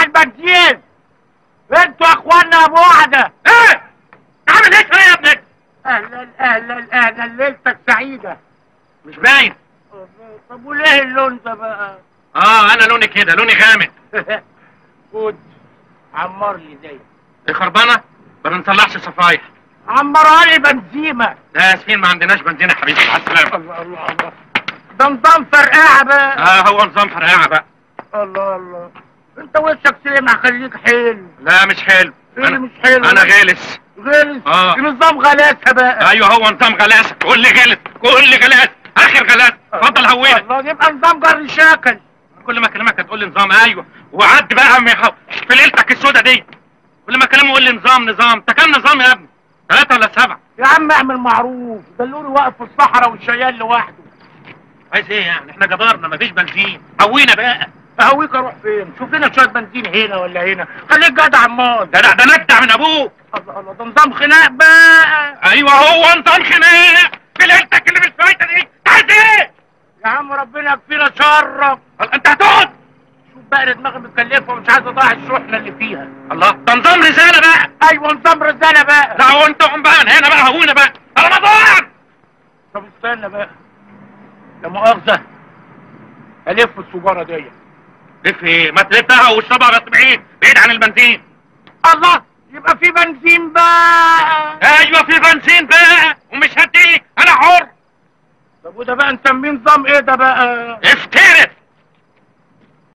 البنزين. انتوا يا اخوانا يا بعده. ايه؟ عامل ايه يا ابنك؟ اهلا اهلا اهلا، ليلتك سعيدة. مش باين. طب وليه اللون ده بقى؟ انا لوني كده، لوني غامق. خد عمر لي دي. ايه خربانة؟ ما بنصلحش صفايح. عمرها لي بنزيمه. لا اسفين، ما عندناش بنزينة يا حبيبي. مع السلامة. الله الله الله، ده نظام فرقعه بقى. هو نظام فرقعه بقى. الله الله، انت وشك سمع، خليك حلو. لا مش حلو. ايه مش حلو؟ انا غلس. غلس؟ نظام غلاسه بقى. ايوه هو نظام غلاسه، كل غلس كل غلاسه، اخر غلاسه. اتفضل هوينا. الله، يبقى نظام جر شكل. كل ما اكلمك هتقول لي نظام. ايوه، وعد بقى في ليلتك السودا دي. كل ما اكلمه يقول لي نظام نظام. انت كام نظام يا ابني؟ 3 ولا 7؟ يا عم اعمل معروف، ده اللوري واقف في الصحراء والشيال لوحده. عايز ايه يعني؟ احنا جبرنا، مفيش بنزين. هوينا بقى. اهويك اروح فين؟ شوف لنا شوية بنزين هنا ولا هنا، خليك جدع عمال. ده ده ندع من ابوك. الله الله، ده نظام خناق بقى. ايوه هو نظام خناق في ليلتك اللي مش فايته دي. انت عايز ايه؟ يا عم ربنا يكفينا شرك. انت هتقعد؟ شوف بقى دماغي متكلفه ومش عايز اضيع الشحنة اللي فيها. الله، ده نظام رسالة بقى. ايوه نظام رسالة بقى. لا هو انت قوم بقى هنا بقى، هوينا بقى رمضان. طب استنى بقى، لا مؤاخذة الف السجاره دي. لف ايه؟ ما تلفها واشربها بس بعيد بعيد عن البنزين. الله، يبقى في بنزين بقى. ايوه في بنزين بقى، ومش هديك، انا حر. طب وده بقى نسميه نظام ايه ده بقى؟ افترس.